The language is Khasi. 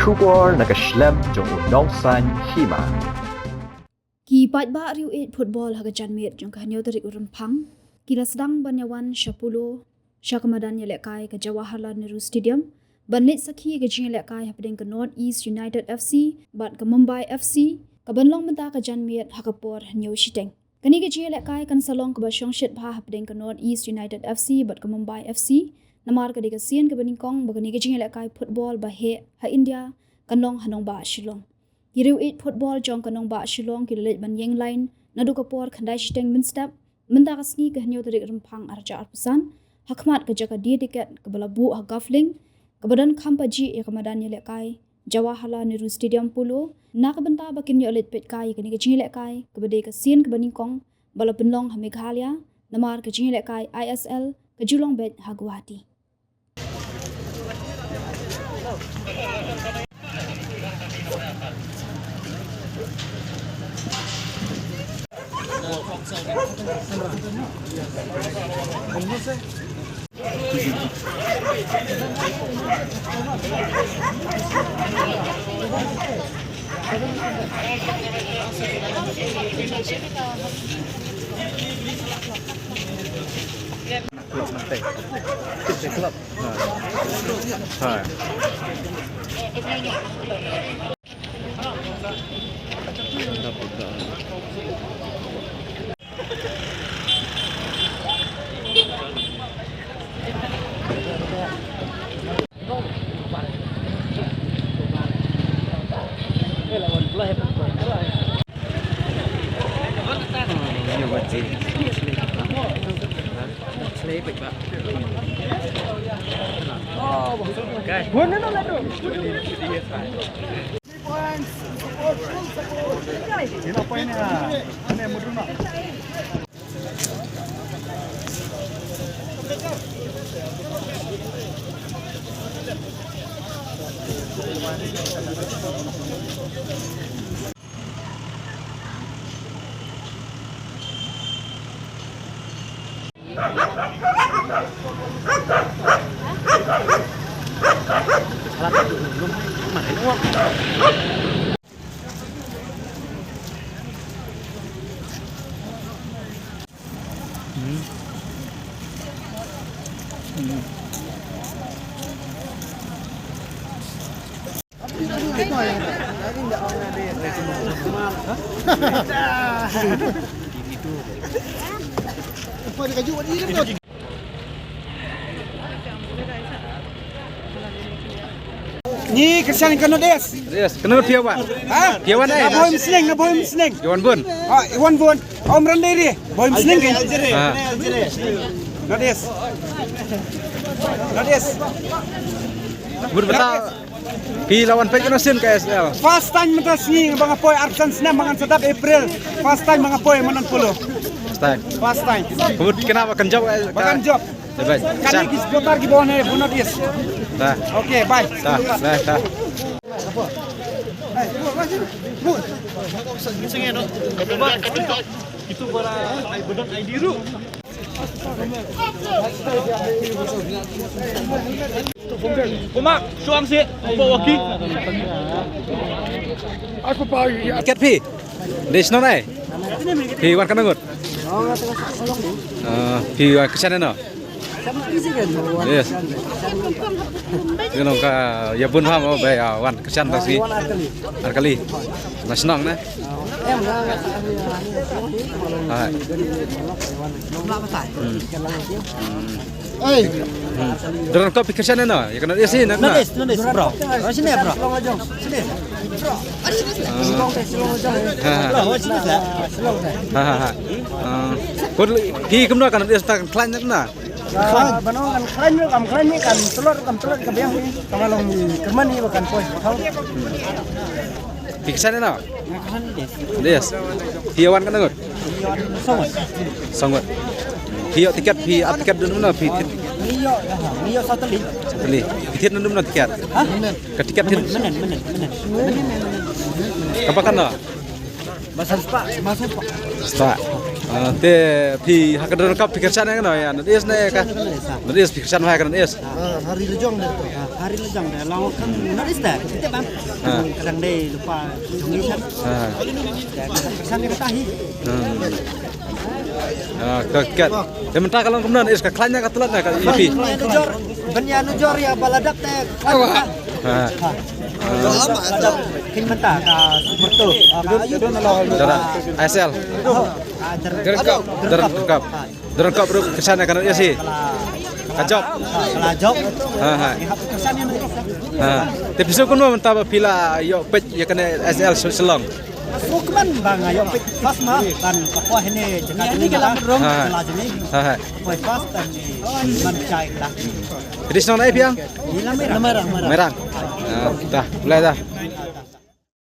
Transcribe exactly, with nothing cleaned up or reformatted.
Khubor na ka shlem jong u nongsaiñ hima. Ki paidbah riew ïeit football ha ka janmiet jong ka hynñiew tarik u Rymphang ki la sdang ban ïawan sha Polo, sha ka madan ïalehkai ka Jawaharlal Nehru Stadium, ban leit sakhi ïa ka jingïalehkai hapdeng ka North East United F C bad ka Mumbai F C, ka ban long mynta ka janmiet ha ka por hynñiew shiteng. Kane ka jingïalehkai kan sa long kaba shongshit bha hapdeng ka North East United F C bad ka Mumbai F C, namar ka dei ka sien kaba nyngkong ba kane ka jingïalehkai football ba heh ha India kan long ha nongbah Shillong. Ki riew ïeit football jong ka nongbah Shillong ki la leit ban ïeng line naduh ka por khyndai shiteng mynstep mynta ka sngi ka hynñiew tarik Rymphang arhajar arphew san, ha khmat ka jaka die tiket kaba la buh ha Golf Link, kaba don kham pajih ïa ka madan ïalehkai Jawaharlal Nehru Stadium Polo, na ka bynta ba kin ïoh leit peitkai ïa kane ka jingïalehkai kaba dei ka sien kaba nyngkong ba la pynlong ha Meghalaya, namar ka jingïalehkai I S L ka ju long beit ha Guwahati. Ni kyrshan ka North East. Yes, kano phi wan? Ha? Phi wan ai? Na Bhoi Msneng, na Bhoi Msneng. Phi wan bun? Ah, wan bun. Om ran dei ri. Bhoi Msneng ke? Ah. North East. North East. Bun bata. Phi la wan peit kano sien ka S L? First time mynta sngi ba nga poi, arphew san snem ba ngan sa dap April. First time ba nga poi madan polo. First time. First time. Khublei kane ba kan jop, eh, ba kan jop. Bye bye. Kane ki supporter ki ba wan ha North East. Ta. Okay, bye. Ta, bye, ta. Itu bara, I don't I D ru. Kuma, suang si, apa waki? Tiket phi? Dei shnong nai? Phi wan katno ngut? Ah, phi wan kyrshan no? Yes. Ngi nong ka ïa bun ha mo ba ïa wan kyrshan ta sngi. Ar kali. Na shnong na. Hai. Hmm. Hmm. Doran ko phi kyrshan no? Ïa ka North East na. North East, North East, bro. Oh, sini, bro. Sini. Ha. Bro, sini, sir. Ha, ha, ha. Ah. Ko phi kumno ka North East ta khlaiñ na? Khlaiñ, ban ong kan khlaiñ ruh kam khlaiñ, kan tlot ruh kam tlot, ka biang hi. Ka ma long kyrmen hi ba kan poi. Phi kyrshan no? Yes. Phi wan katno ngut? Saw ngut. Phi ïoh tiket, phi ap tiket dun no phi? Phi ïoh, ha, phi ïoh saw tylli. Saw tylli. Phi thied dun no tiket? Ha? Ka tiket thied. Mynnin, mynnin, mynnin. Ka ba kan no? Ba san spah, ba san spah. Spah. Ah, te phi ha ka Don Cup phi kyrshan ïa kano ïa North East ne ka? North East phi kyrshan ha ka North East. Ah, ha Ri Lajong de to. Ah, ha Ri Lajong de long kan North East de. Kita bang. Ah. Kadang dei lupa jong ni kan. Ah. Kyrshan ïa kata hi. Hmm. Ah, ka kat. Te mynta ka long kumno North East ka khlaiñ ne ka tlot ne ka ïa phi? Nujor, ban ïa nujor ïa ba la dap te. Ah. Kin mynta ka Super Two. Dara, I S L. Dara, dara, dara. Dara kap ruh kyrshan ka North East hi. Ka jop. Ka la jop. Ha, ha. Ha. Te phi sngewkmen mynta ba phi la ïoh peit ïa kane S L Shillong. Sngewkmen ba nga ïoh peit first ma ban ka poi hene jaka ni ka lam rong. Ha. La jini. Ha, ha. Poi first dan ni man chai la. Jadi shnong nai phi ang? Ni la Merang. Merang. Ah, dah, boleh dah.